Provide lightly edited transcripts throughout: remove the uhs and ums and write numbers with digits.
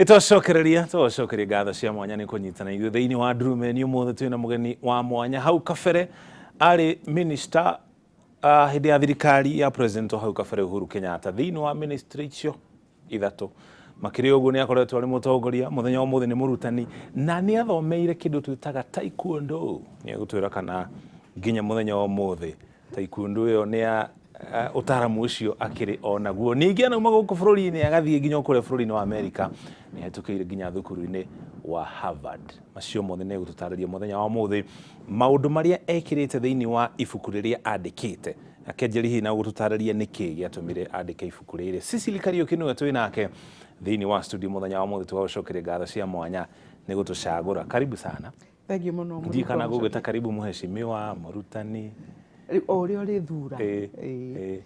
Nĩtwacokereria twacokeria ngatho cia mwanya nĩ kũnyitana ithuĩ thĩinĩ wa Ndurumeni. Ũmũthĩ twĩna mũgeni wa mwanya. Hau kabere arĩ minister hĩndĩ ya thirikari ya president wa hau kabere Uhuru Kenyatta, thĩinĩ wa ministry icio ithatũ. Makĩria ũguo, nĩ akoretwo arĩ mũtongoria. Mũthenya wa ũmũthĩ nĩ mũrutani na nĩ athomeire kĩndũ twĩtaga taekwondo. Nĩ egũtwĩra kana nginya mũthenya wa ũmũthĩ taekwondo ĩyo nĩ ya ũtaramu ũcio akĩrĩ o naguo. Ningĩ anauma gũkũ bũrũri-inĩ agathiĩ nginya kũrĩa bũrũri-inĩ wa Amerika, nĩ ahetũkĩire nginya thukuru-inĩ wa Harvard. Macio mothe nĩ egũtũtarĩria mũthenya wa ũmũthĩ, maũndũ marĩa ekĩrĩte thĩinĩ wa ibuku rĩrĩa andĩkĩte. Akĩanjĩrĩria hihi na gũtũtarĩria nĩkĩ gĩatũmire andĩke ibuku rĩrĩ. Cecily Kariũki nĩwe twĩ nake thĩinĩ wa studio mũthenya wa ũmũthĩ. Tũgagũcokeria ngatho cia mwanya nĩ gũtũcagũra. Karibu sana. Thengiũ mũno. Ndiĩ kana gũgwĩta karibu mũheshimiwa, mũrutani. Rĩu o ũrĩa ũrĩthura. Ĩĩ.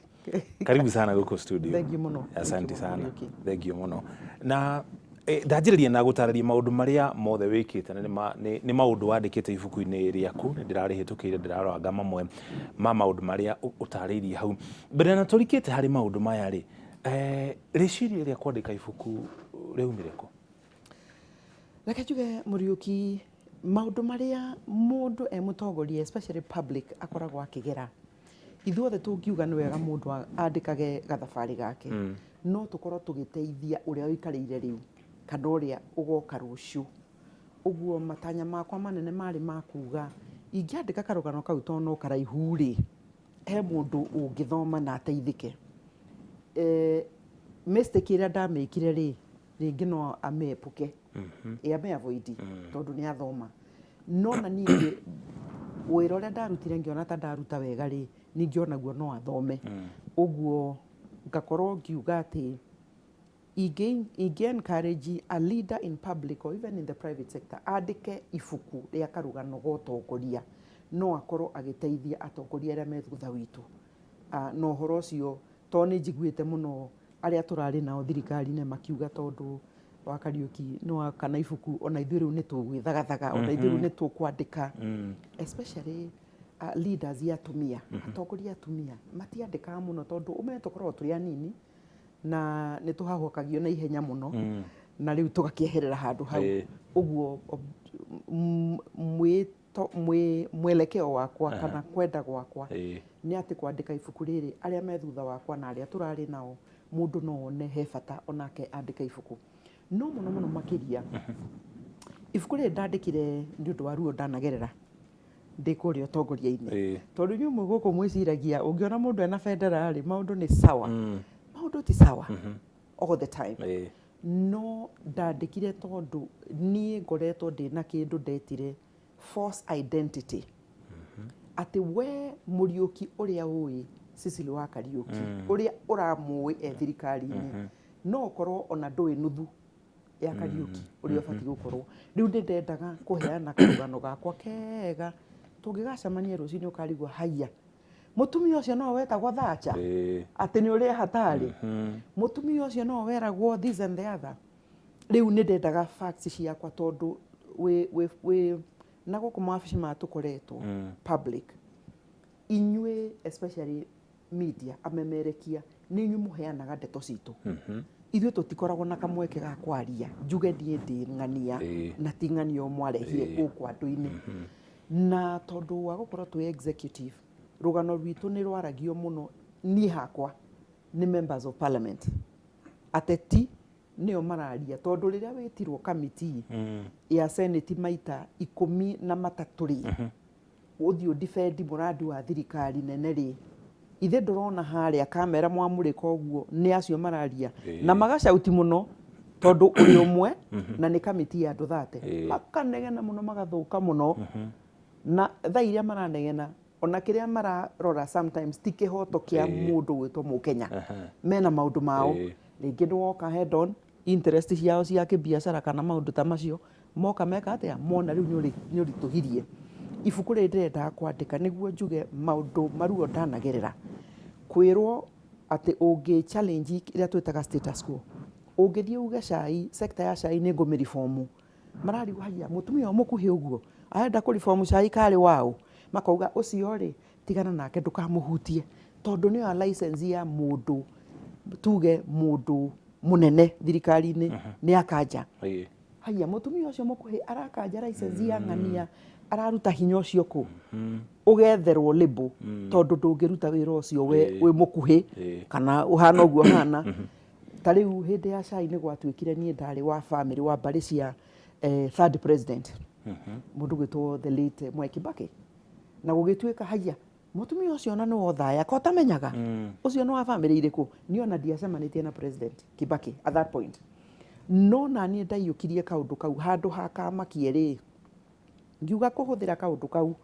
Karibu sana gũkũ studio. Thengiũ mũno. Asante sana. Thengiũ mũno. Na ndanjĩrĩria na gũtarĩria maũndũ marĩa mothe wĩkĩte, na nĩ maũndũ wandĩkĩte ibuku-inĩ rĩaku. Nĩ ndĩrarĩhĩtũkĩire, ndĩraroranga mamwe ma maũndũ marĩa ũtarĩirie hau mbere. Na tũrikĩte harĩ maũndũ maya rĩ, rĩciria rĩa kwandĩka ibuku rĩaumire kũ? Reke njuge, Mũriũki, maũndũ marĩa mũndũ e mũtongoria, especially public, akoragwo akĩgera, ithuothe tũngiuga nĩ wega mũndũ andĩkage gathabarĩ gake, no tũkorwo tũgĩteithia ũrĩa ũikarĩire rĩu kana ũrĩa ũgoka rũciũ. Ũguo matanya makwa manene marĩ ma kuga ingĩandĩka karũgano kau, tondũ no karaihu rĩ, he mũndũ ũngĩthoma na ateithĩke. Mistake ĩrĩa ndamĩkire rĩ, rĩngĩ no amĩepuke, ĩ ame avoid, tondũ nĩ athoma. No na ningĩ wĩra ũrĩa ndarutire ngĩona ta ndaruta wega rĩ, ningĩ onaguo no athome. Ũguo ngakorwo ngiuga atĩ ingĩ encourage a leader in public or even in the private sector andĩke ibuku rĩa karũgano ga ũtongoria, no akorwo agĩteithia atongoria arĩa me thutha witũ. Na ũhoro ũcio, tondũ nĩ njiguĩte mũno arĩa tũrarĩ nao thirikari-inĩ makiuga, tondũ wa Kariũki nĩ waka na ibuku, ona ithuĩ rĩu nĩ tũgwĩthagathaga, ona ithuĩ rĩu nĩ tũkwandĩka. Especially leaders ya atumia, atongoria atumia matiandĩkaga mũno, tondũ ũmenye tũkoragwo tũrĩ anini na nĩ tũhahũkagio na ihenya mũno, na rĩu tũgakĩeherera handũ hau. Ũguo mwelekeo wakwa kana kwenda gwakwa nĩ atĩ kwandĩka ibuku rĩrĩ, arĩa me thutha wakwa na arĩa tũrarĩ nao, mũndũ no one he bata onake andĩke ibuku. No mũno mũno makĩria, ibuku rĩrĩ ndandĩkire nĩ ũndũ wa ruo ndanagerera ndĩ kũrĩa ũtongoria-inĩ, tondũ inyuĩ mwĩ gũkũ mwĩciragia ũngĩona mũndũ ena bendera rĩ, maũndũ nĩ sawa. Maũndũ ti sawa all the time. No ndandĩkire tondũ niĩ ngoretwo ndĩna kĩndũ ndetire false identity, atĩ we Mũriũki ũrĩa ũĩ Cecily wa Kariũki, ũrĩa ũramũĩ e thirikari-inĩ, no ũkorwo ona ndũĩ nuthu ya Kariũki ũrĩa ũbatiĩ gũkorwo. Rĩu nĩ ndendaga kũheana karũgano gakwa kega, tũngĩgacemania rũcinĩ ũkarigwo, haiya, mũtumia ũcio no wetagwo Thatcher, atĩ nĩ ũrĩa hatarĩ mũtumia ũcio no weragwo this and the other. Rĩu nĩ ndendaga facts ciakwa, tondũ wĩ na gũkũ mawabici maya tũkoretwo public, inyuĩ especially media, amemerekia, nĩ inyuĩ mũheanaga ndeto citũ. Ithuĩ tũtikoragwo na kamweke ga kwaria njuge niĩ ndĩ ng'ania na ti ng'ania mwarehire gũkũ andũ-inĩ. Na tondũ wa gũkorwo twĩ executive, rũgano rwitũ nĩ rwaragio mũno, niĩ hakwa, nĩ members of parliament, ateti nĩo mararia, tondũ rĩrĩa wĩtirwo kamiti ya senate maita 13 rĩ, ũthiĩ ũdefend mũrandi wa thirikari nene rĩ, ithe ndũrona harĩa kamera mwamũrĩka ũguo nĩ acio mararia na magacauti mũno, tondũ ũrĩ ũmwe na nĩ kamiti ya andũ 30. Makanegena mũno, magathũka mũno, na thaa iria maranegena, ona kĩrĩa mararora sometimes ti kĩhoto kĩa mũndũ gwĩtwo mũkenya. Mena maũndũ mao. Rĩngĩ nĩ woka head on interest ciao cia kĩbiacara kana maũndũ ta macio, moka meka atĩa, mona rĩu nĩ ũritũhirie. Ibuku rĩrĩ ndĩrendaga kwandĩka nĩguo njuge maũndũ maruo ndanagerera, kwĩrwo atĩ ũngĩ challenge ĩrĩa twĩtaga status quo, ũngĩthiĩ uge cai, sector ya cai nĩ ngũmĩribomu, mararigwo, haiya, mũtumia ũyũ mũkuhĩ ũguo arenda kũribomu cai karĩ waũ? Makauga ũcio rĩ, tigana nake, ndũkamũhutie, tondũ nĩoya license ya mũndũ, tuge mũndũ Mũnene thirikari-inĩ nĩ akanja. Haiya, mũtumia ũcio mũkuhĩ arakanja license ya ng'ania, araruta hinya ũcio kũ? Ũgetherwo label tondũ ndũngĩruta wĩra ũcio we wĩ mũkuhĩ kana ũhana ũguo ũhana. Ta rĩu hĩndĩ ya cai nĩ gwatuĩkire niĩ ndarĩ wa family wa mbarĩ cia third president, mũndũ gwĩtwo the late Mwai Kibaki, na gũgĩtuĩka haiya, mũtumia ũcio ona nĩ wothaya ko ũtamenyaga ũcio nĩ wa family irĩkũ. Niĩ ona ndiacemanĩtie na President Kibaki at that point, no naniĩ ndaiyũkirie kaũndũ kau handũ ha kamakie rĩ, ngiuga kũhũthĩra kaũndũ kau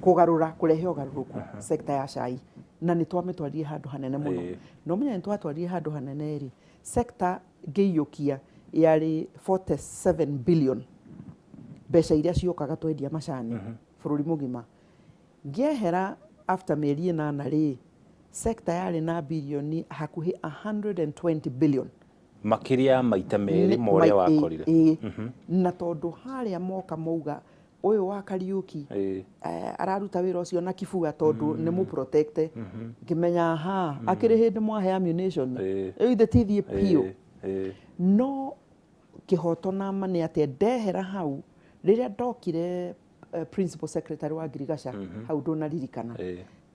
kũgarũra, kũrehe ũgarũrũku sector ya cai, na nĩ twamĩtwarire handũ hanene mũno. No menya nĩ twatwarire handũ hanene rĩ, sector ngĩiyũkia yarĩ 47 billion mbeca iria ciokaga twendia macani bũrũri mũgima. Ngĩehera after mĩeri 8 rĩ, sector yarĩ na birioni hakuhĩ 120 billion. Makĩria maita merĩ ma ũrĩa wakorire. Ĩĩ, na tondũ harĩa moka mauga ũyũ wa Kariũki araruta wĩra ũcio na kibua tondũ nĩ mũ protect, ngĩmenya ha akĩrĩ hĩndĩ mwahe ammunition rĩu ithe tithiĩ biũ. No kĩhoto na ma nĩ atĩ ndehera hau, rĩrĩa ndokire principal secretary wa ngirigaca hau ndũnaririkana,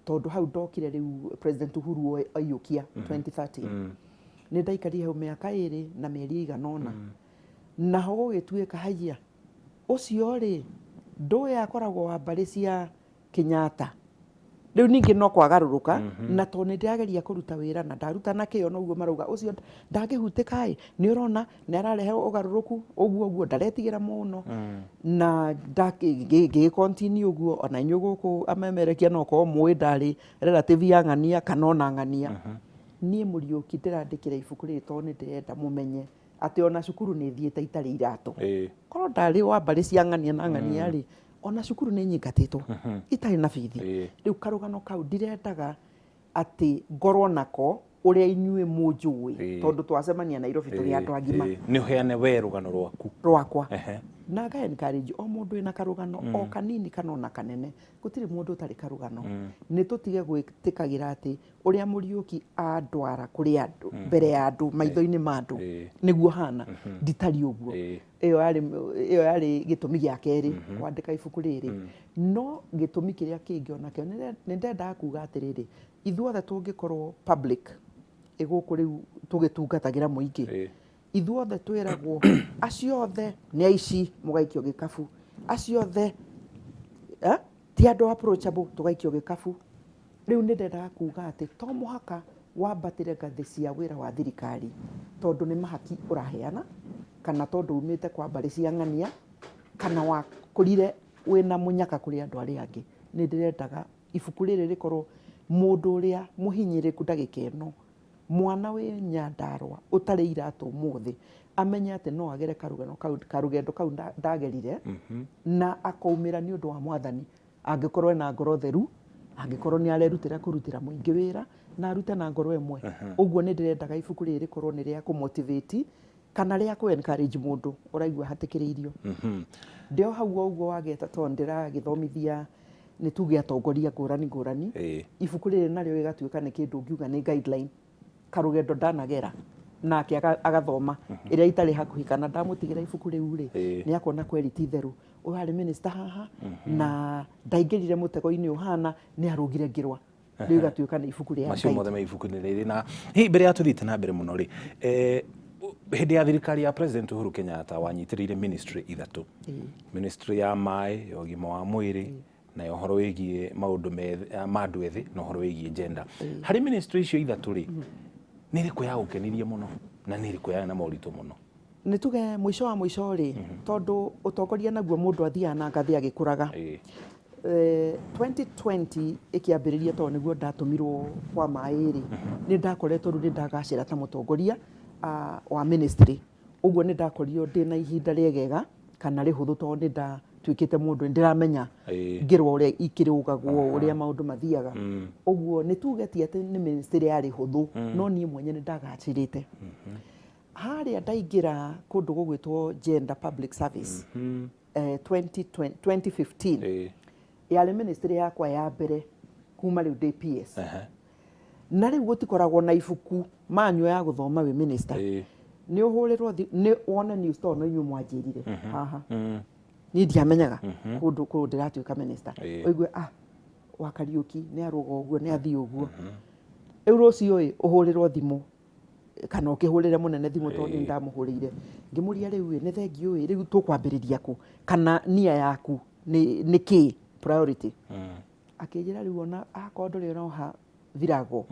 tondũ hau ndokire rĩu President Uhuru aiyũkia 2013, nĩ ndaikarire hau mĩaka 2 na mĩeri ĩigana ũna. Naho gũgĩtuĩka haiya, ũcio rĩ ndũĩ akoragwo wa mbarĩ cia Kenyatta. Rĩu ningĩ no kwagarũrũka, na tondũ nĩ ndĩrageria kũruta wĩra na ndaruta na kĩo, noguo marauga ũcio ndangĩhutĩka ĩ, nĩ ũrona nĩ ararehe ũgarũrũku ũguo ũguo, ndaretigĩra mũno. Na ngĩgĩ continue ũguo. Ona inyuĩ gũkũ amemerekia no korwo mũĩ ndarĩ relative ya ng'ania kana ona ng'ania. Niĩ Mũriũki ndĩrandĩkĩra ibuku rĩrĩ tondũ nĩ ndĩrenda mũmenye atĩ ona cukuru nĩ thiĩte itarĩ iratũ. Korwo ndarĩ wa mbarĩ cia ng'ania na ng'ania rĩ, ona cukuru nĩ nyingatĩtwo itarĩ na bithi. Rĩu karũgano kau ndirendaga atĩ ngorwo nako ũrĩa inyuĩ mũnjũĩ, tondũ twacemania Nairobi tũrĩ andũ agima. Nĩ ũheane we rũgano rwaku. Rwakwa na nga encourage o mũndũ wĩna karũgano o kanini kana ona kanene. Gũtirĩ mũndũ ũtarĩ karũgano. Nĩ tũtige gwĩtĩkagĩra atĩ ũrĩa Mũriũki andwara kũrĩ andũ, mbere ya andũ, maitho-inĩ ma andũ, nĩguo hana. Nditari ũguo. Ĩyo yarĩ gĩtũmi gĩa kerĩ kwandĩka ibuku rĩrĩ. No gĩtũmi kĩrĩa kĩngĩ onakĩo nĩ ndendaga kuga atĩrĩrĩ, ithuothe tũngĩkorwo public ĩgũkũ rĩu tũgĩtungatagĩra mũingĩ, ithuothe twĩragwo acio othe nĩ aici, mũgaikio gĩkabu, acio othe ti andũ approachable, tũgaikio gĩkabu. Rĩu nĩ ndendaga kuga atĩ to mũhaka wambatĩre ngathĩ cia wĩra wa thirikari tondũ nĩ mahaki ũraheana, kana tondũ umĩte kwa mbarĩ cia ng'ania, kana wakũrire wĩna mũnyaka kũrĩ andũ arĩa angĩ. Nĩ ndĩrendaga ibuku rĩrĩ rĩkorwo mũndũ ũrĩa mũhinyĩrĩku ndagĩka ĩno, mwana wĩ Nyandarũa ũtarĩ iratũ ũmũthĩ, amenye atĩ no agere karũgano kau, karũgendo kau ndagerire na akaumĩra nĩ ũndũ wa Mwathani, angĩkorwo ena ngoro theru, angĩkorwo nĩ arerutĩra kũrutĩra mũingĩ wĩra na arute na ngoro ĩmwe. Ũguo nĩ ndĩrendaga ibuku rĩrĩ rĩkorwo nĩ rĩa kũmotivate kana rĩa kũ encourage mũndũ ũraigua hatĩkĩrĩirio. Ndĩ o hau o ũguo wageta, tondũ ndĩragĩthomithia nĩ tuge atongoria ngũrani ngũrani, ibuku rĩrĩ narĩo rĩgatuĩka nĩ kĩndũ ngiuga nĩ guideline, karũgendo ndanagera nake agathoma ĩrĩa itarĩ hakuhĩ, kana ndamũtigĩra ibuku rĩu rĩ, nĩ akona kweri ti theru ũyũ arĩ minister haha na ndaingĩrire mũtego-inĩ ũhana, nĩ arũgire ngĩrwa. Rĩu igatuĩka nĩ ibuku rĩa macio mothe me ibuku-inĩ rĩrĩ. Na hihi mbere ya tũthiĩte na mbere mũno rĩ, hĩndĩ ya thirikari ya President Uhuru Kenyatta wanyitĩrĩire ministry ithatũ, ministry ya maĩ, ya ũgima wa mwĩrĩ, na ya ũhoro wĩgiĩ maũndũ ma andũ ethĩ, na ũhoro wĩgiĩ gender. Harĩ ministry icio ithatũ rĩ, nĩ ĩrĩkũ yagũkenirie mũno na nĩ ĩrĩkũ yarĩ na moritũ mũno? Nĩ tuge mũico wa mũico rĩ, tondũ ũtongoria naguo mũndũ athiaga na ngathĩ agĩkũraga. 2020 ĩkĩambĩrĩria, tondũ nĩguo ndatũmirwo kwa maĩ rĩ, nĩ ndakoretwo rĩu nĩ ndagacĩra ta mũtongoria wa ministry. Ũguo nĩ ndakorirwo ndĩna ihinda rĩegega kana rĩhũthũ, tondũ nĩ ndatuĩkĩte mũndũ ndĩramenya ngĩrwo ũrĩa ikĩrũgagwo, ũrĩa maũndũ mathiaga. Ũguo nĩ tuge ti atĩ nĩ ministry yarĩ hũthũ, no niĩ mwenye nĩ ndagacĩrĩte. Harĩa ndaingĩra kũndũ gũgwĩtwo gender public service 2020 2015, yarĩ ministry yakwa ya mbere kuma rĩu ndĩ PS. Na rĩu gũtikoragwo na ibuku manual ya gũthoma wĩ minister. Nĩ ũhũrĩrwo nĩ wone news tondũ no inyuĩ mwanjĩrire haha. Niĩ ndiamenyaga kũndũ kũu ndĩratuĩka minister. Ũigue ah wa Kariũki nĩ arũga ũguo, nĩ athiĩ ũguo. Rĩu rũciũ ĩ ũhũrĩrwo thimũ kana ũkĩhũrĩre mũnene thimũ tondũ nĩ ndamũhũrĩire, ngĩmũria rĩu ĩ nĩ thengiũ ĩ, rĩu tũkwambĩrĩria kũ, kana nia yaku nĩ kĩ priority. Akĩnjĩra rĩu ona akorwo ndũrĩ ũroha virago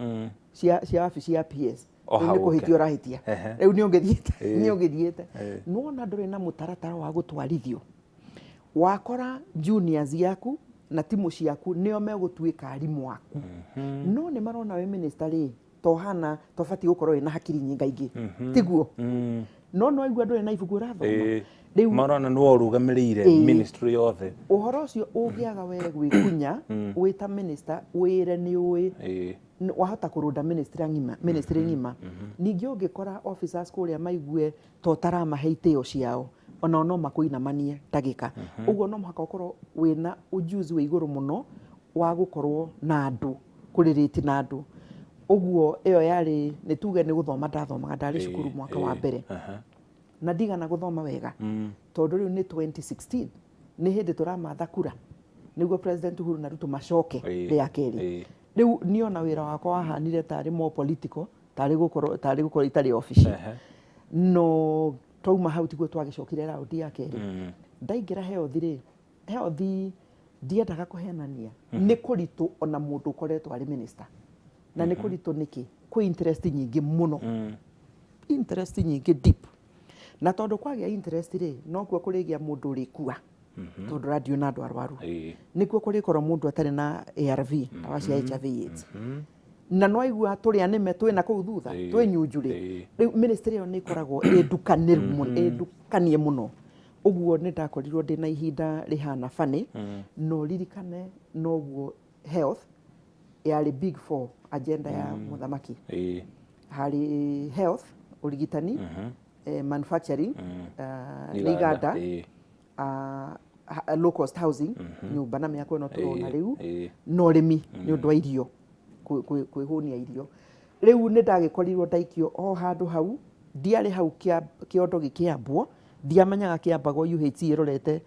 cia wabici ya PS, O rĩu hau nĩ ũke. kũhĩtia ũrahĩtia, rĩu nĩ ũngĩthiĩte, nĩ ũngĩthiĩte. Nĩwona ndũrĩ na mũtaratara wa gũtwarithio, wakora juniors yaku na timu ciaku nĩo megũtuĩka arimũ aku, no nĩ marona wĩ minister rĩ, tohana tobatiĩ gũkorwo wĩna hakiri nyingaingĩ, tiguo? No no aigua ndũrĩ na ibuku ũrathoma. Rĩu marona nĩwe ũrũgamĩrĩire ministry yothe. Ũhoro ũcio ũngĩaga we gwĩkunya wĩ ta minister, wĩre nĩ ũĩ wahota kũrũnda ministry ng'ima, ministry ng'ima. Ningĩ ũngĩkora officers kũrĩa maigue ta ũtaramahe itĩo ciao, onao no makũinamanie ndagĩka. Ũguo no mũhaka ũkorwo wĩna ujuzi wĩ igũrũ mũno wa gũkorwo na andũ, kũrĩrĩti na andũ. Ũguo ĩyo yarĩ nĩ tuge nĩ gũthoma ndathomaga, ndarĩ cukuru mwaka wa mbere. Na ndigana gũthoma wega tondũ rĩu nĩ 2016, nĩ hĩndĩ tũramatha kura nĩguo President Uhuru na Ruto macoke rĩa kerĩ. Rĩu niĩ ona wĩra wakwa wahanire tarĩ more political, tarĩ gũkorwo itarĩ obici. No twauma hau tiguo twagĩcokire raundi ya kerĩ. Ndaingĩra health rĩ, health ndiendaga kũhenania, nĩ kũritũ ona mũndũ ũkoretwo arĩ minister, na nĩ kũritũ nĩkĩ? Kwĩ interest nyingĩ mũno, interest nyingĩ deep, na tondũ kwagĩa interest rĩ, nokuo kũrĩgĩa mũndũ ũrĩkua tondũ radio na andũ arwaru, nĩkuo kũrĩkorwo mũndũ atarĩ na ARV, ndawa cia HIV AIDS, na no aigua tũrĩ anĩme twĩna kũu thutha, twĩ nyunju rĩ. Rĩu ministry ĩyo nĩ ĩkoragwo ĩndukanĩru mũno, ĩndukanie mũno. Ũguo nĩ ndakorirwo ndĩna ihinda rĩhana funny, no ririkane noguo health yarĩ big four agenda ya mũthamaki. Harĩ health, ũrigitani, manufacturing, nĩ iganda, low cost housing, nyũmba na mĩako ĩno tũrona rĩu, na ũrĩmi nĩ ũndũ wa irio, kwĩhũnia irio. Rĩu nĩ ndagĩkorirwo ndaikio o handũ hau, ndiarĩ hau kĩondo gĩkĩambwo, ndiamenyaga kĩambagwo UHC ĩrorete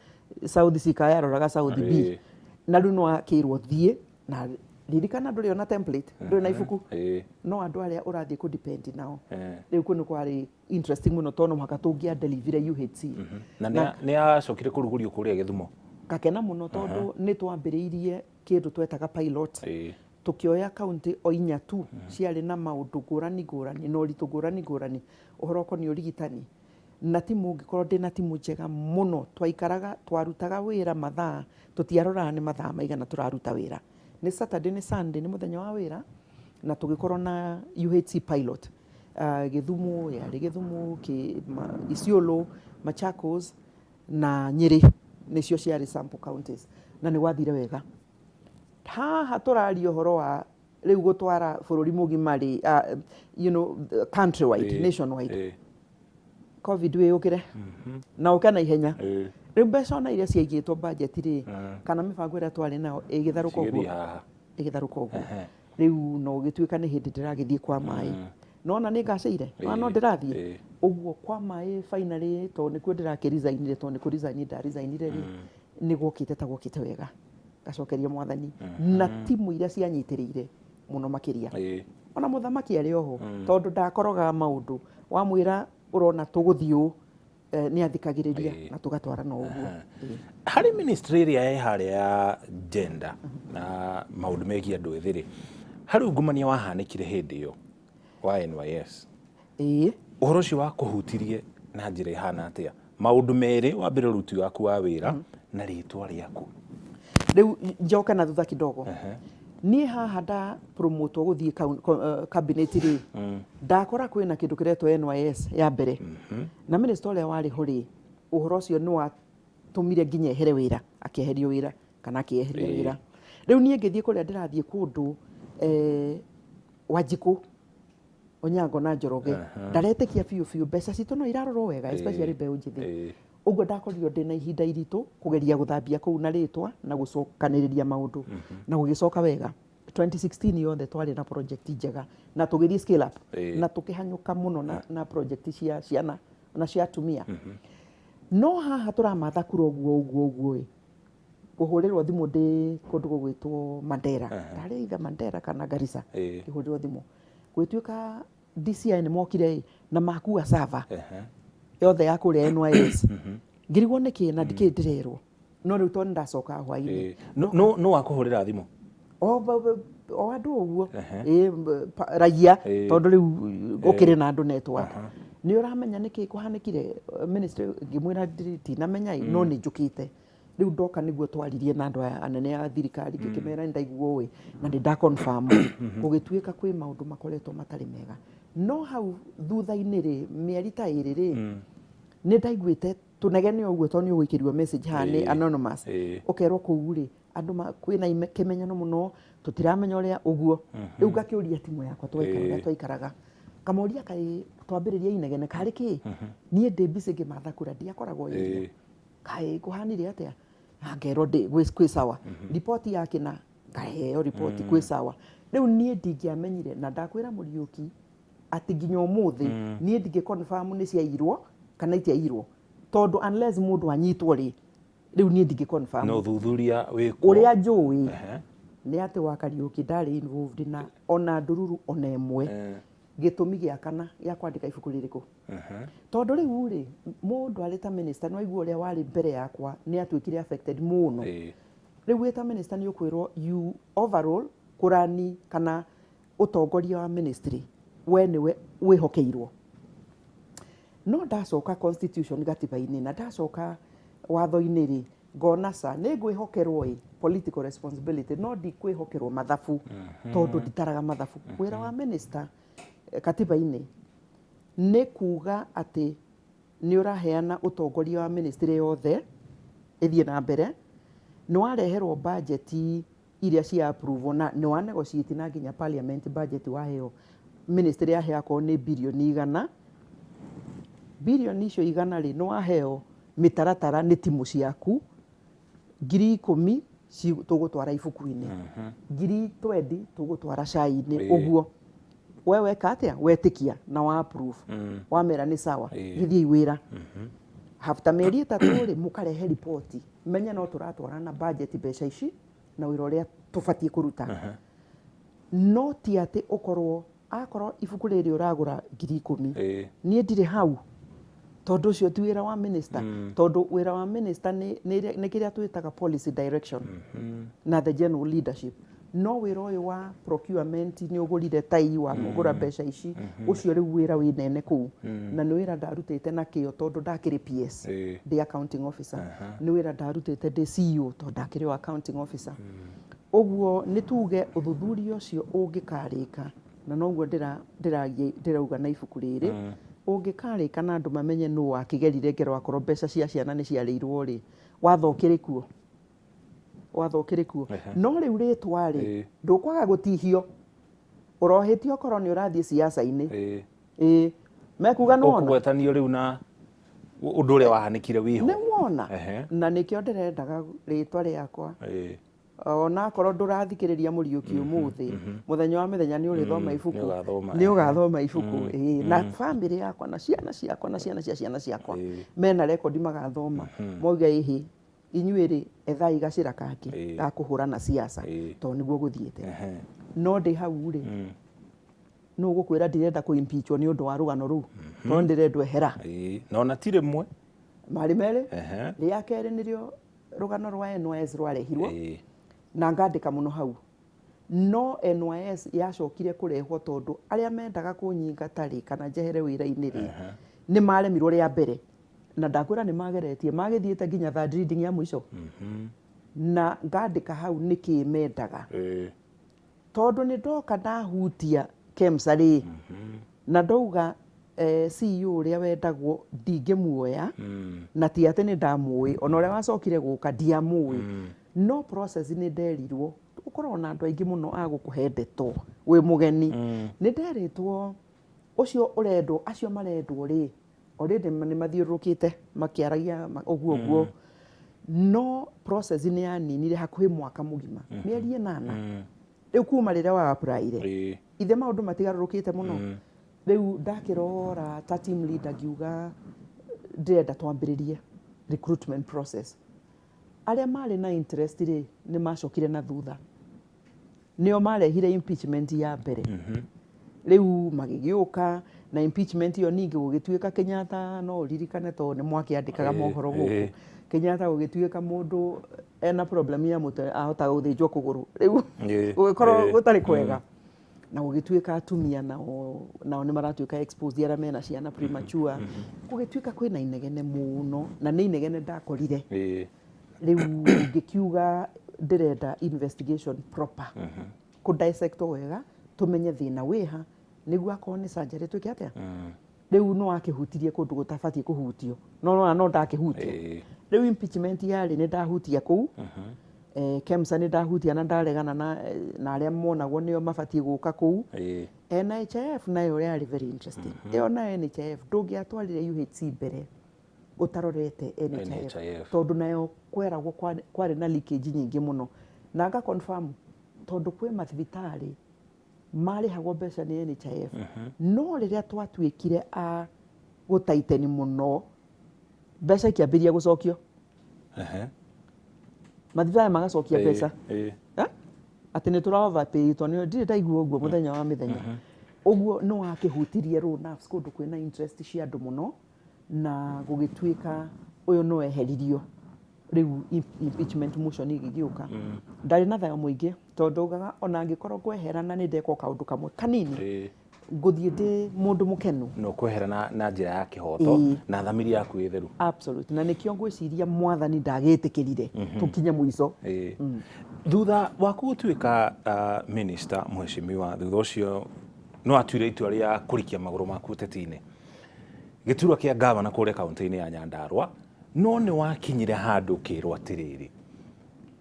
South C kana yaroraga South B. Na rĩu no akĩrwo thiĩ na ririkana ndũrĩ ona template, ndũrĩ na ibuku, no andũ arĩa ũrathiĩ kũ depend nao. Rĩu kũu nĩ kwarĩ interesting mũno tondũ no mũhaka tũngĩa deliver UHC. Na nĩ acokire kũrugũrio kũrĩa Gĩthumo. Ngakena mũno tondũ nĩ twambĩrĩirie kĩndũ twetaga pilot. Tũkĩoya kaunti o inya tu ciarĩ na maũndũ ngũrani ngũrani na ũritũ ngũrani ngũrani ũhoro ũkoniĩ ũrigitani, na timu ngĩkorwo ndĩna timu njega mũno. Twaikaraga twarutaga wĩra mathaa, tũtiaroraga nĩ mathaa maigana tũraruta wĩra, nĩ Saturday, nĩ Sunday, nĩ mũthenya wa wĩra, na tũgĩkorwo na UHC pilot Gĩthumo, yarĩ Gĩthumo, Isiolo, Machakos na Nyĩrĩ, nĩcio ciarĩ sample counties, na nĩ gwathire wega. Haha tũraria ũhoro wa rĩu gũtwara bũrũri mũgima rĩ, countrywide, nationwide. COVID wĩyũkĩre na ũke na ihenya. Rĩu mbeca ona iria ciaigĩtwo budget rĩ, kana mĩbango ĩrĩa twarĩ nayo ĩgĩtharũka ũguo. Cigĩthiĩ haha. Ĩgĩtharũka ũguo. Rĩu no gĩtuĩka nĩ hĩndĩ ndĩragĩthiĩ kwa maĩ, nona nĩ ngacĩire nona no ndĩrathiĩ ũguo kwa maĩ finally, tondũ nĩkuo ndĩrakĩresignire, tondũ nĩ kũresign ndaresignire rĩ, nĩ gwokĩte ta gwokĩte wega, ngacokeria Mwathani na timu iria cianyitĩrĩire mũno makĩria, ona mũthamaki arĩ oho, tondũ ndakorogaga maũndũ, wamwĩra ũrona tũgũthiĩ ũũ, nĩ athikagĩrĩria na tũgatwarana ũguo. Harĩ ministry ĩrĩa ĩ harĩa ya gender na maũndũ megiĩ andũ ethĩ rĩ, harĩ ungumania wahanĩkire hĩndĩ ĩyo wa NYS? Ũhoro ũcio wakũhutirie na njĩra ĩhana atĩa? Maũndũ merĩ, wa mbere ũruti waku wa wĩra na rĩtwa rĩaku. Rĩu njoke na thutha kidogo. Niĩ haha nda promotwo gũthiĩ cabinet rĩ, ndakora kwĩna kĩndũ kĩretwo NYS ya mbere, na minister ũrĩa warĩ ho rĩ, ũhoro ũcio nĩ watũmire nginya ehere wĩra, akĩeherio wĩra kana akĩeherio wĩra. Rĩu niĩ ngĩthiĩ kũrĩa ndĩrathiĩ kũndũ, Wanjikũ Onyango na Njoroge ndaretĩkia biũ biũ mbeca citũ no irarorwo wega, especially mbeũ njĩthĩ. Ũguo ndakorirwo ndĩna ihinda iritũ kũgeria gũthambia kũu na rĩtwa na gũcokanĩrĩria maũndũ na gũgĩcoka wega. 2016 yothe twarĩ na project njega na tũgĩthiĩ scale up na tũkĩhanyũka mũno na project cia ciana na cia atumia. No haha tũramatha kura ũguo ũguo ũguo ĩ, kũhũrĩrwo thimũ ndĩ kũndũ gũgwĩtwo Mandera, ndarĩ either Mandera kana Garissa, ngĩhũrĩrwo thimũ gwĩtuĩka DCI nĩ mokire ĩ na makua server yothe ya kũrĩa NYS. Ngĩrigwo nĩkĩ na ndikĩ ndĩrerwo, no rĩu tondũ ndacoka hwainĩ. No wakũhũrĩra thimũ? O andũ ũguo, raia, tondũ rĩu gũkĩrĩ na andũ network. Nĩ ũramenya nĩkĩ kũhanĩkire ministry? Ngĩmwĩra ndinamenya ĩ, no nĩ njũkĩte. Rĩu ndoka nĩguo twaririe na andũ aya anene a thirikari, ngĩkĩmera nĩ ndaigua ũĩ na nĩ nda confirm gũgĩtuĩka kwĩ maũndũ makoretwo matarĩ mega. No hau thutha-inĩ rĩ, mĩeri ta 2 rĩ, nĩ ndaiguĩte tũnegene ũguo, tondũ nĩ ũgũikĩrio message haha nĩ anonymous, ũkerwo kũu rĩ andũ kwĩna kĩmenyano mũno, tũtiramenya ũrĩa ũguo. Rĩu ngakĩũria timu yakwa twaikaraga twaikaraga, ngamoria kaĩ twambĩrĩria inegene karĩ kĩ? Niĩ ndĩ busy ngĩmatha kura, ndiakoragwo area, kaĩ kũhanire atĩa? Na ngerwo kwĩ sawa, riboti ya kĩna ngaheo riboti kwĩ sawa. Rĩu niĩ ndingĩamenyire, na ndakwĩra Mũriũki atĩ nginya ũmũthĩ niĩ ndingĩ confirm nĩ ciairwo kana itiairwo, tondũ unless mũndũ anyitwo rĩ, rĩu niĩ ndingĩ confirm. No thuthuria wĩkwo. Ũrĩa njũĩ nĩ atĩ wa Kariũki ndarĩ involved na ona ndururu ona ĩmwe. Gĩtũmi gĩa kana gĩa kwandĩka ibuku rĩrĩkũ? Tondũ rĩu rĩ, mũndũ arĩ ta minister, nĩ waigua ũrĩa warĩ mbere yakwa nĩ atuĩkire affected mũno. Rĩu wĩ ta minister nĩ ũkwĩrwo you overall kũrani kana ũtongoria wa ministry we nĩwe wĩhokeirwo. No ndacoka constitution, gatiba-inĩ, na ndacoka watho-inĩ rĩ, ngona ca nĩ ngwĩhokerwo ĩ political responsibility, no ndikwĩhokerwo mathabu, tondũ nditaraga mathabu. Wĩra wa minister katiba-inĩ nĩ kuga atĩ nĩ ũraheana ũtongoria wa ministry yothe ĩthiĩ na mbere, nĩ wareherwo budget iria cia approve na nĩ wa negotiate na nginya parliament budget. Waheo ministry yaheo akorwo nĩ birioni 100, birioni icio 100 rĩ, nĩ waheo mĩtaratara nĩ timu ciaku, 10,000 tũgũtwara ibuku-inĩ, 20,000 tũgũtwara cai-inĩ. Ũguo we weka atĩa? Wetĩkia na wa approve, wamera nĩ sawa, gĩthiĩ wĩra. After mĩeri 3 rĩ, mũkarehe riboti, menye no tũratwarana budget, mbeca ici na wĩra ũrĩa tũbatiĩ kũruta. No ti atĩ ũkorwo akorwo ibuku rĩrĩ ũragũra 10,000, niĩ ndirĩ hau, tondũ ũcio ti wĩra wa minister. Tondũ wĩra wa minister nĩ kĩrĩa twĩtaga policy direction na the general leadership. No wĩra ũyũ wa procurement, nĩ ũgũrire tai wa mũgũra mbeca ici, ũcio rĩu wĩra wĩ nene kũu, na nĩ wĩra ndarutĩte na kĩo tondũ ndakĩrĩ PS, ndĩ accounting officer. Nĩ wĩra ndarutĩte ndĩ CEO tondũ ndakĩrĩ o accounting officer. Ũguo nĩ tuge ũthuthuria ũcio ũngĩkarĩka, na noguo ndĩrauga na ibuku rĩrĩ, ũngĩkarĩka na andũ mamenye nũ wakĩgerire ngero, akorwo mbeca cia ciana nĩ ciarĩirwo rĩ, watho ũkĩrĩ kuo, watho ũkĩrĩ kuo. No rĩu rĩtwa rĩ, ndũkwaga gũtihio, ũrohĩtio okorwo nĩ ũrathiĩ siasa-inĩ. Ĩĩ, mekuga nĩwona. Ũkũgwetanio rĩu na ũndũ ũrĩa wahanĩkire wĩho. Nĩ wona. Na nĩkĩo ndĩrendaga rĩtwa rĩakwa, ona akorwo ndũrathikĩrĩria Mũriũki ũmũthĩ, mũthenya wa mĩthenya nĩ ũrĩthoma ibuku. Nĩ ũgathoma. Nĩ ũgathoma ibuku. Ĩĩ, na bamĩrĩ yakwa na ciana ciakwa na ciana cia ciana ciakwa mena rekondi magathoma, mauge ĩhĩ, inyuĩ rĩ, ethai gacĩra kangĩ ga kũhũrana siasa, tondũ nĩguo gũthiĩte. No ndĩ hau rĩ, nũ ũgũkwĩra ndirenda kũ impeachwo nĩ ũndũ wa rũgano rũu, tondũ ndĩrendwo ehera. Na ona ti rĩmwe. Marĩ merĩ. Rĩa kerĩ nĩrĩo rũgano rwa NYS rwarehirwo, na ngandĩka mũno hau. No NYS yacokire kũrehwo tondũ arĩa mendaga kũnyingata rĩ, kana njehere wĩra-inĩ rĩ, nĩ maremirwo rĩa mbere, na ndakwĩra nĩ mageretie, magĩthiĩte nginya third reading ya mũico, na ngandĩka hau nĩkĩ mendaga, tondũ nĩ ndoka ndahutia KEMSA rĩ, na ndauga CEO ũrĩa wendagwo ndingĩmuoya. Na ti atĩ nĩ ndamũĩ, ona ũrĩa wacokire gũka ndiamũĩ, no process nĩ nderirwo ũkoragwo na andũ aingĩ mũno a gũkũhe ndeto wĩ mũgeni. Nĩ nderĩtwo ũcio ũrendwo, acio marendwo rĩ, already nĩ mathiũrũrũkĩte makĩaragia ũguo ũguo, no process nĩ yaninire hakuhĩ mwaka mũgima, mĩeri 8. Rĩu kuma rĩrĩa wa apply-ire, ithe maũndũ matigarũrũkĩte mũno. Rĩu ndakĩrora ta team leader, ngiuga ndĩrenda twambĩrĩrie recruitment process. Arĩa marĩ na interest rĩ, nĩ macokire na thutha, nĩo marehire impeachment ya mbere. Rĩu magĩgĩũka na impeachment ĩyo. Ningĩ gũgĩtuĩka Kenyatta, no ũririkane tondũ nĩ mwakĩandĩkaga mohoro gũkũ, Kenyatta gũgĩtuĩka mũndũ ena problem ya mũtwe, ahotaga gũthĩnjwo kũgũrũ. Rĩu gũgĩkorwo gũtarĩ kwega, na gũgĩtuĩka atumia nao nĩ maratuĩka exposed, arĩa mena ciana premature. Gũgĩtuĩka kwĩna inegene mũno, na nĩ inegene ndakorire. Rĩu ngĩkiuga ndĩrenda investigation proper, kũ dissect wega, tũmenye thĩna wĩha, nĩguo akorwo nĩ surgery twĩke atĩa. Rĩu no akĩhutirie kũndũ gũtabatiĩ kũhutio, no nona no ndakĩhutia. Rĩu impeachment yarĩ nĩ ndahutia kũu, KEMSA nĩ ndahutia na ndaregana na arĩa monagwo nĩo mabatiĩ gũka kũu. NHIF nayo yarĩ very interesting. Ĩyo nayo NHIF, ndũngĩatwarire UHC mbere ũtarorete NHIF, NHIF. Tondũ nayo kweragwo kwarĩ na leakage nyingĩ mũno, na nga confirm tondũ kwĩ mathibitarĩ marĩhagwo mbeca nĩ NHIF, no rĩrĩa twatuĩkire a gũtaiteni mũno, mbeca ikĩambĩrĩria gũcokio. Mathibitarĩ magacokia mbeca. Eh? Atĩ nĩ tũra overpay, tondũ ndirĩ ndaigua ũguo mũthenya wa mĩthenya ũguo. Nĩ wakĩhutirie raw nerves kũndũ kwĩna interest cia andũ mũno, na gũgĩtuĩka ũyũ no eheririo. Rĩu impeachment motion ĩgĩgĩũka, ndarĩ na thayũ mũingĩ, tondũ ugaga ona angĩkorwo ngweherana nĩ ndekwo kaũndũ kamwe kanini, ngũthiĩ ndĩ mũndũ mũkenu. No kwehera na njĩra ya kĩhoto na thamiri yaku ĩ theru. Absolutely, na nĩkĩo ngwĩciria Mwathani ndagĩtĩkĩrire tũkinye mũico. Thutha waku gũtuĩka minister, mheshimiwa, thutha ũcio no atuire itua rĩa kũrikia magũrũ maku ũteti-inĩ, gĩturwa kĩa gavana kũrĩa kaũntĩ-inĩ ya Nyandarua, no nĩ wakinyire handũ ũkĩrwo atĩrĩrĩ,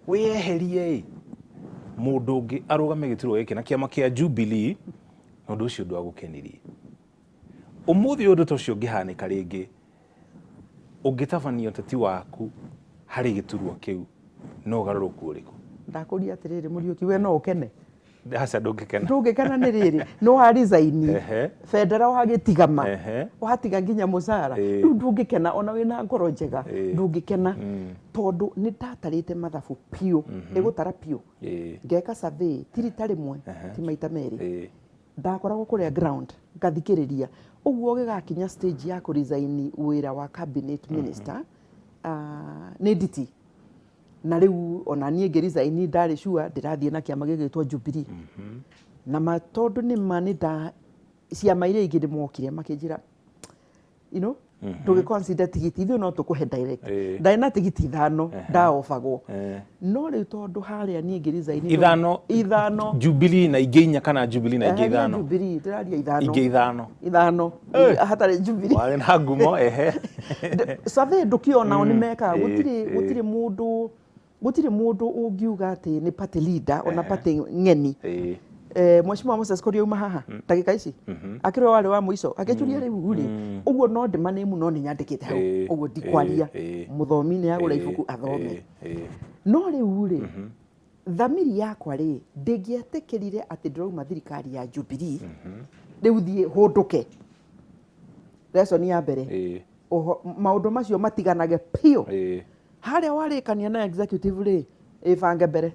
wĩyeherie ĩ, mũndũ ũngĩ arũgame gĩturwa gĩkĩ na kĩama kĩa Jubilee, na ũndũ ũcio ndwagũkenirie. Ũmũthĩ ũndũ ta ũcio ũngĩhanĩka rĩngĩ, ũngĩtabania ũteti waku harĩ gĩturwa kĩu no ũgarũrũku ũrĩkũ? Ndakũria atĩrĩrĩ, Mũriũki, we no ũkene? Aca, ndũngĩkena. Ndũngĩkena nĩ rĩrĩ, nĩ wa resign bendera wagĩtigama, watiga nginya mũcara. Rĩu ndũngĩkena ona wĩna ngoro njega. Ndũngĩkena tondũ nĩ ndatarĩte mathabu biũ, ĩgũtara biũ, ngeka survey ti rita rĩmwe, ti maita merĩ. Ndakoragwo kũrĩa ground ngathikĩrĩria ũguo. Gĩgakinya stage ya kũresign wĩra wa cabinet minister, nĩ nditi, na rĩu ona niĩ ngĩresign ndarĩ sure ndĩrathiĩ na kĩama gĩgĩtwo Jubilee, na ma tondũ nĩ ma nĩ nda ciama iria ingĩ nĩ mokire makĩnjĩra, ndũgĩ consider tigiti, ithuĩ no tũkũhe direct. Ndarĩ na tigiti ithano ndaofagwo, no rĩu tondũ harĩa niĩ ngĩresign Ithano? Ithano. Jubilee na ingĩ inya kana Jubilee na ingĩ Eheria ithano? Jubilee, ndĩraria ithano. Ingĩ ithano. Ithano hatarĩ Jubilee. Warĩ na ngumo, ehe. Survey ndũkĩona o nĩ mekaga. Gũtirĩ gũtirĩ mũndũ ũngiuga atĩ nĩ party leader ona party ng'eni. Mheshimiwa Moses Kuria auma haha ndagĩka ici, akĩrĩ warĩ wa mũico akĩnjũria rĩu rĩ ũguo no ndĩmanĩmu, no nĩ nyandĩkĩte hau ũguo ndikwaria. Mũthomi nĩ agũra ibuku athome. No rĩu rĩ, thamiri yakwa rĩ, ndĩngĩetĩkĩrire atĩ ndĩrauma thirikari ya Jubilee, rĩu thiĩ hũndũke. Lesson ya mbere, maũndũ macio matiganage biũ. Harĩa warĩkania na executive rĩ, ĩbange mbere.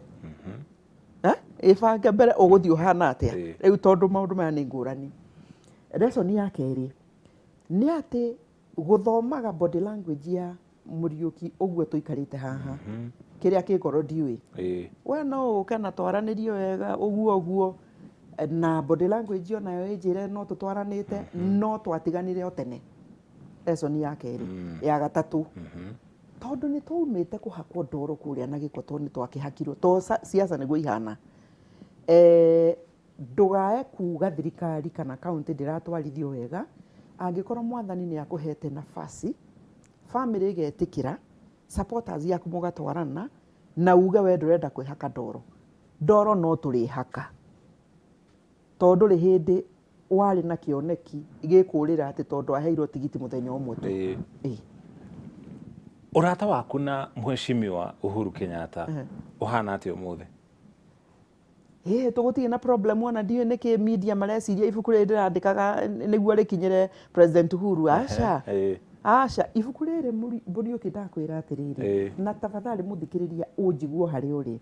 Eh? Ĩbange mbere ũgũthiĩ ũhana atĩa. Rĩu tondũ maũndũ maya nĩ ngũrani. Lesson ya kerĩ nĩ atĩ gũthomaga body language ya Mũriũki ũguo tũikarĩte haha, kĩrĩa kĩ ngoro ndiũĩ. We no ũke na twaranĩrie wega ũguo ũguo, na body language onayo ĩnjĩre no tũtwaranĩte, no twatiganire o tene. Lesson ya kerĩ. Ya gatatũ, tondũ nĩ twaumĩte kũhakwo ndoro kũrĩa na gĩko, tondũ nĩ twakĩhakirwo to siasa nĩguo ihana, ndũgae kuga thirikari kana kaunti ndĩratwarithio wega. Angĩkorwo Mwathani nĩ akũhete nafasi, family ĩgetĩkĩra, supporters yaku mũgatwarana, na uge we ndũrenda kwĩhaka ndoro, ndoro no tũrĩhaka, tondũ ndũrĩ hĩndĩ warĩ na kĩoneki gĩkũrĩra atĩ tondũ aheirwo tigiti mũthenya ũmwe tu. Ũrata waku na Mheshimiwa Uhuru Kenyatta ũhana atĩa ũmũthĩ? Ĩĩ tũgũtirĩ na problem, ona ndiũĩ nĩkĩ media mareciria ibuku rĩrĩ ndĩrandĩkaga nĩguo rĩkinyĩre President Uhuru. Aca. Aca, ibuku rĩrĩ, Mũriũki, ndakwĩra atĩrĩrĩ, na tafadhali mũthikĩrĩria ũnjiguo harĩa ũrĩ,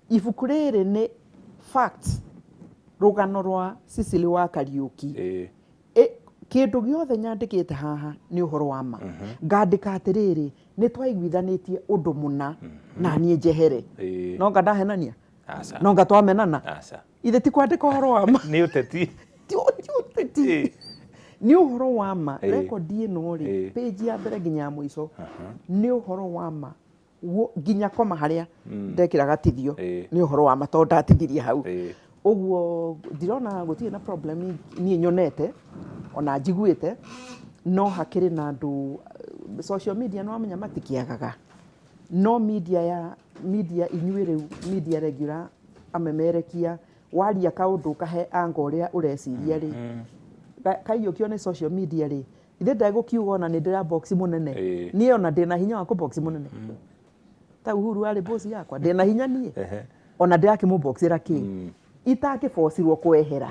ibuku rĩrĩ nĩ facts, rũgano rwa Cecily wa Kariũki. Kĩndũ gĩothe nyandĩkĩte haha nĩ ũhoro wa ma. Ngandĩka atĩrĩrĩ, nĩ twaiguithanĩtie ũndũ mũna na niĩ njehere. No nga ndahenania? Aca. No nga twamenana? Aca. Ithe ti kwandĩka ũhoro wa ma? Nĩ ũteti. Ti ũteti, nĩ ũhoro wa ma. Rekondi ĩno rĩ, page ya mbere nginya ya mũico nĩ ũhoro wa ma. Nginya koma harĩa ndekĩra gatithio nĩ ũhoro wa ma, tondũ ndatithirie hau. Ũguo ndirona gũtirĩ na problem niĩ nyonete ona njiguĩte, no hakĩrĩ na andũ social media, nĩ wamenya matikĩagaga, no media ya media inyuĩ rĩu media regular amemerekia, waria kaũndũ ũkahe anga ũrĩa ũreciria rĩ, kaiyũkio nĩ social media rĩ, ithe ndegũkiuga ona nĩ ndĩra box mũnene. Niĩ ona ndĩna hinya wa kũ box mũnene ta Uhuru arĩ boss yakwa, ndĩna hinya niĩ ona ndĩrakĩmũboxĩra kĩ itakĩbocirwo kwehera.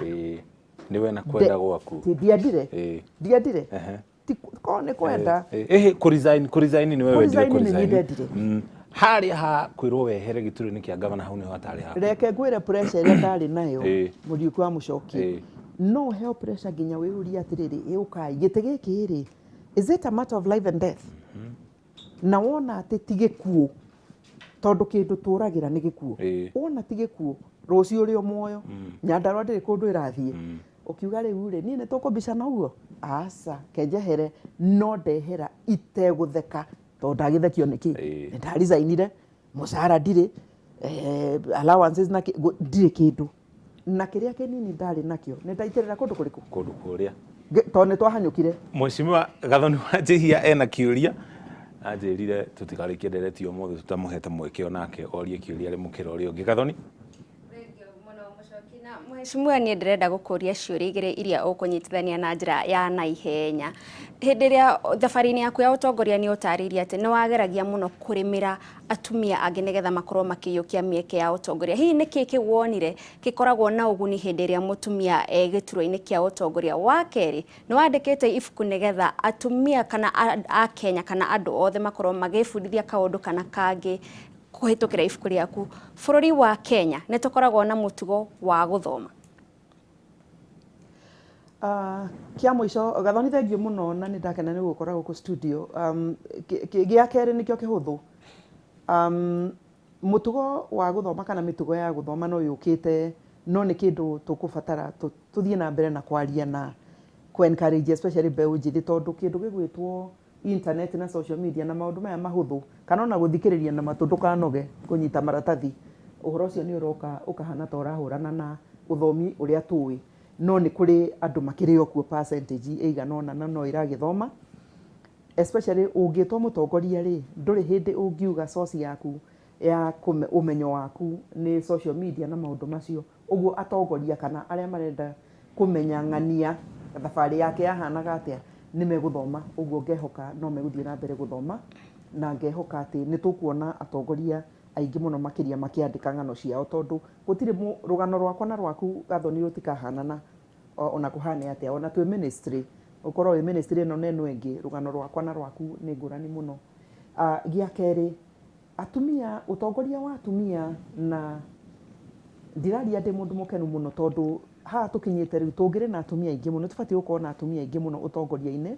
Nĩwe na kwenda gwaku. Ti ndiendire. Ndiendire. Ti korwo nĩ kwenda. Ĩhĩ, kũ-resign, kũ-resign nĩwe wendire? Kũ-resign nĩ niĩ kũ-resign. Ndendire. Harĩa ha kwĩrwo wehere gĩturwa-inĩ kĩa gavana, hau nĩho hatarĩ haku? Reke ngwĩre, pressure ĩrĩa ndarĩ nayo, Mũriũki wa Mũcoki, no ũheo pressure nginya wĩyũrie atĩrĩrĩ, ĩ ũkai gĩtĩ gĩkĩ rĩ, is it a matter of life and death? Na wona atĩ ti gĩkuũ, tondũ kĩndũ tũragĩra nĩ gĩkuũ. Wona ti gĩkuũ, rũciũ ũrĩ o muoyo, Nyandarũa ndĩrĩ kũndũ ĩrathiĩ, ũkiuga rĩu rĩ, niĩ nĩ tũkũbicana ũguo? Aca, kenjehere. No ndehera itegũtheka, tondũ ndagĩthekio nĩkĩ? Nĩ ndaricainire, mũcara ndirĩ, allowances na ndirĩ kĩndũ, na kĩrĩa kĩnini ndarĩ nakĩo nĩ ndaitĩrĩra kũndũ kũrĩkũ? Kũndũ kũrĩa. Tondũ nĩ twahanyũkire. Mheshimiwa Gathoni wa Njihia ena kĩũria, anjĩrire tũtikarĩkie ndereti ũmũthĩ tũtamũhete mweke onake orie kĩũria arĩ mũkĩra ũrĩa ũngĩ. Gathoni. Thengiũ mũno, Mũcoki. Na mheshimiwa, niĩ ndĩrenda gũkũria ciũria igĩrĩ iria ũkũnyitithania na njĩra ya naihenya. Hĩndĩ ĩrĩa thabarĩ-inĩ yaku ya ũtongoria nĩ ũtarĩirie atĩ nĩ wageragia mũno kũrĩmĩra atumia angĩ nĩgetha makorwo makĩiyũkia mĩeke ya ũtongoria. Hihi nĩ kĩĩ kĩu wonire gĩkoragwo na ũguni hĩndĩ ĩrĩa mũtumia e gĩturwa-inĩ kĩa ũtongoria? Wa kerĩ, nĩ wandĩkĩte ibuku nĩgetha atumia kana a Kenya kana andũ othe makorwo magĩbundithia kaũndũ kana kangĩ kũhĩtũkĩra ibuku rĩaku. Bũrũri wa Kenya nĩ tũkoragwo na mũtugo wa gũthoma? Kĩa mũico, Gathoni, thengiũ mũno na nĩ ndakena nĩ gũgũkora gũkũ studio. Gĩa kerĩ nĩkĩo kĩhũthũ. Mũtugo wa gũthoma kana mĩtugo ya gũthoma no yũkĩte, no nĩ kĩndũ tũkũbatara tũthiĩ na mbere na kwaria na kũ encourage, especially mbeũ njĩthĩ, tondũ kĩndũ gĩgwĩtwo internet na social media na maũndũ maya mahũthũ, kana ona gũthikĩrĩria na matũ, ndũkanoge kũnyita maratathi, ũhoro ũcio nĩ ũroka ũkahana ta ũrahũrana na ũthomi ũrĩa tũĩ. No nĩ kũrĩ andũ makĩrĩ o kuo, percentage ĩigana ũna na no ĩragĩthoma. Especially ũngĩtwo mũtongoria rĩ, ndũrĩ hĩndĩ ũngiuga source yaku ya ũmenyo waku nĩ social media na maũndũ macio. Ũguo atongoria kana arĩa marenda kũmenya ng'ania thabarĩ yake yahanaga atĩa nĩ megũthoma. Ũguo ngehoka no megũthiĩ na mbere gũthoma, na ngehoka atĩ nĩ tũkuona atongoria aingĩ mũno makĩria makĩandĩka ng'ano ciao, tondũ gũtirĩ rũgano rwakwa na rwaku, Gathoni, rũtikahanana ona kũhane atĩa. Ona twĩ ministry, ũkorwo wĩ ministry ĩno na ĩno ĩngĩ, rũgano rwakwa na rwaku nĩ ngũrani mũno. Gĩa kerĩ, atumia, ũtongoria wa atumia, na ndiraria ndĩ mũndũ mũkenu mũno, tondũ haha tũkinyĩte rĩu tũngĩrĩ na atumia aingĩ mũno. Tũbatiĩ gũkorwo na atumia aingĩ mũno ũtongoria-inĩ,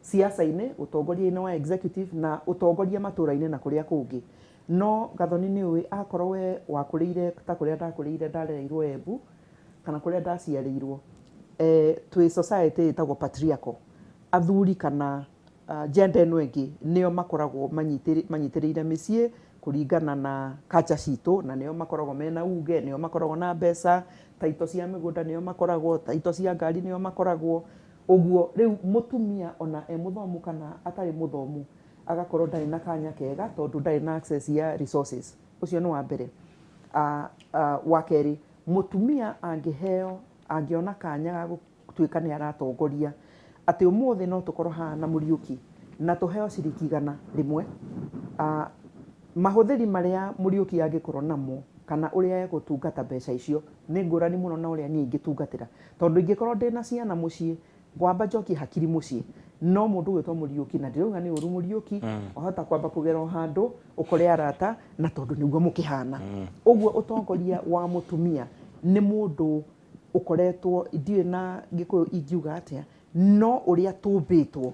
siasa-inĩ, ũtongoria-inĩ wa executive na ũtongoria matũra-inĩ na kũrĩa kũngĩ. No Gathoni, nĩ ũĩ akorwo we wakũrĩire ta kũrĩa ndakũrĩire, ndarereirwo Embu kana kũrĩa ndaciarĩirwo, twĩ society ĩtagwo patriarchal. Athuri kana gender ĩno ĩngĩ nĩo makoragwo manyitĩrĩire mĩciĩ kũringana na culture citũ, na nĩo makoragwo mena uge, nĩo makoragwo na mbeca, taito cia mĩgũnda nĩo makoragwo, taito cia ngari nĩo makoragwo. Ũguo rĩu mũtumia ona e mũthomu kana atarĩ mũthomu agakorwo ndarĩ na kanya kega, tondũ ndarĩ na access ya resources. Ũcio nĩ wa mbere. Wa kerĩ, mũtumia angĩheo, angĩona kanya ga gũtuĩka nĩ aratongoria, atĩ ũmũthĩ no tũkorwo haha na Mũriũki na tũheo ciringi 100, mahũthĩri marĩa Mũriũki angĩkorwo namo kana Kana ũrĩa egũtungata mbeca icio nĩ ngũrani mũno na ũrĩa niĩ ingĩtungatĩra, tondũ ingĩkorwo ndĩna ciana mũciĩ, ngwamba njokie hakiri mũciĩ. No mũndũ ũgwĩtwo Mũriũki, na ndirauga nĩ ũru Mũriũki, wahota kwamba kũgera o handũ ũkore arata, na tondũ nĩguo mũkĩhana ũguo. Ũtongoria wa mũtumia nĩ mũndũ ũkoretwo, ndiũĩ na Gĩkũyũ ingiuga atĩa, no ũrĩa tũmbĩtwo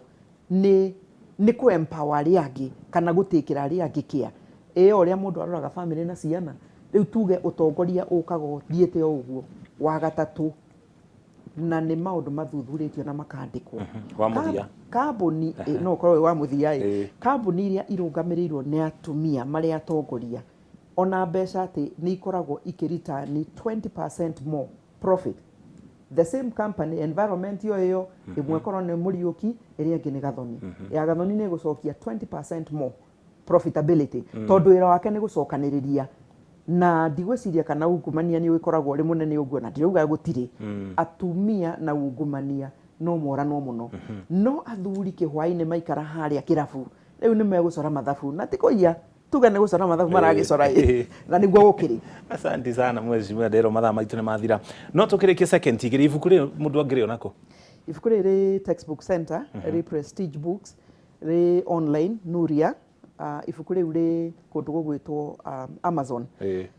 nĩ kũ empower arĩa angĩ kana gũtĩkĩra arĩa angĩ kĩa ĩyo, ũrĩa mũndũ aroraga famĩlĩ na ciana. Rĩu tuge ũtongoria ũkaga ũthiĩte o ũguo. Wa gatatũ, na nĩ maũndũ mathuthurĩtio na makandĩkwo. Wa mũthia. Kambuni no ũkorwo wĩ wa mũthia ĩ, kambuni iria irũgamĩrĩirwo nĩ atumia marĩ atongoria, ona mbeca atĩ nĩ ikoragwo ikĩritani 20% more profit. The same company, environment yo ĩyo ĩmwe, korwo nĩ Mũriũki, ĩrĩa ĩngĩ nĩ Gathoni, ya Gathoni nĩ ĩgũcokia 20% more profitability, tondũ wĩra wake nĩ gũcokanĩrĩria. Na ndigwĩciria kana ungumania nĩ ũgĩkoragwo ũrĩ mũnene ũguo, na ndirauga gũtirĩ. Atumia na ungumania no moranwo mũno, no athuri kĩhwaĩ-inĩ maikara harĩa kĩrabu, rĩu nĩ megũcora mathabu, na ti kũiya, tuge nĩ gũcora mathabu maragĩcora ĩ, na nĩguo gũkĩrĩ. Asante sana, mheshimiwa. Ndero mathaa maitũ nĩ mathira, no tũkĩrĩkie second igĩrĩ, ibuku rĩrĩ mũndũ angĩrĩona kũ? Ibuku rĩrĩ rĩ Textbook Center, rĩ Prestige Books, rĩ online Nuria. Ibuku rĩu rĩ kũndũ gũgwĩtwo Amazon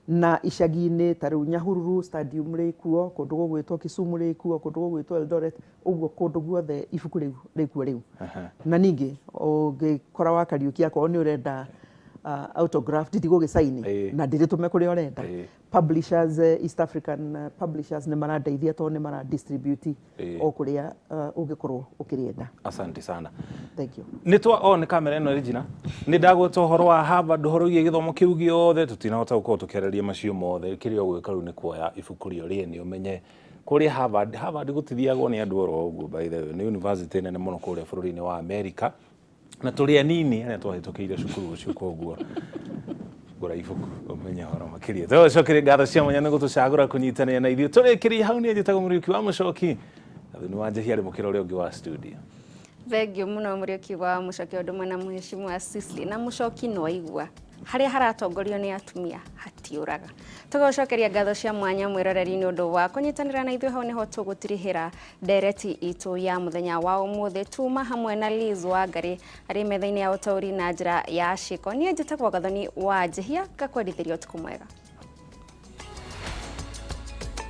na icagi-inĩ ta rĩu Nyahururu Stadium rĩ kuo, kũndũ gũgwĩtwo Kisumu rĩ kuo, kũndũ gũgwĩtwo Eldoret, ũguo kũndũ guothe ibuku rĩu rĩ kuo rĩu. Na ningĩ ũngĩkora wa Kariũki, akorwo nĩ ũrenda autograph, ndigũgĩcaini na ndĩrĩtũme kũrĩa ũrenda. Publishers, East African Publishers nĩ marandeithia tondũ nĩ mara distribute o kũrĩa ũngĩkorwo ũkĩrĩenda. Asante sana. Thank you. Nĩ twa o nĩ kamera ĩno Regina, nĩ ndagweta ũhoro wa Harvard, ũhoro wĩgiĩ gĩthomo kĩu gĩothe, tũtinahota gũkorwo tũkĩarĩria macio mothe. Kĩrĩa ũgwĩka rĩu nĩ kuoya ibuku rĩo rĩene ũmenye kũrĩa Harvard. Harvard gũtithiagwo nĩ andũ oro ũguo, by the way, nĩ university nene mũno kũrĩa bũrũri-inĩ wa America, na tũrĩ anini arĩa twahĩtũkĩire cukuru ũcio. Koguo gũra ibuku ũmenye ũhoro makĩria. Tũgũcokeria ngatho cia mwanya nĩ gũtũcagũra kũnyitanĩra na ithuĩ. Tũrĩkĩrie hau. Niĩ njĩtagwo Mũriũki wa Mũcoki, Gathoni wa Njehia arĩ mũkĩra ũrĩa ũngĩ wa studio. Thengiũ mũno, Mũriũki wa Mũcoki, ũndũ ũmwe na mheshimiwa Cicely na Mũcoki. No aigua harĩa haratongorio nĩ atumia hatiũraga. Tũgũcokeria ngatho cia mwanya mwĩroreri nĩ ũndũ wa kũnyitanĩra na ithuĩ. Hau nĩho tũgũtirihĩra ndereti itũ ya mũthenya wa ũmũthĩ. Tuma hamwe na Liz Wangari arĩ metha-inĩ ya ũtaũri na njĩra ya ciko. Niĩ njĩtagwo Gathoni wa Njihia, ngakwendithĩria ũtukũ mwega.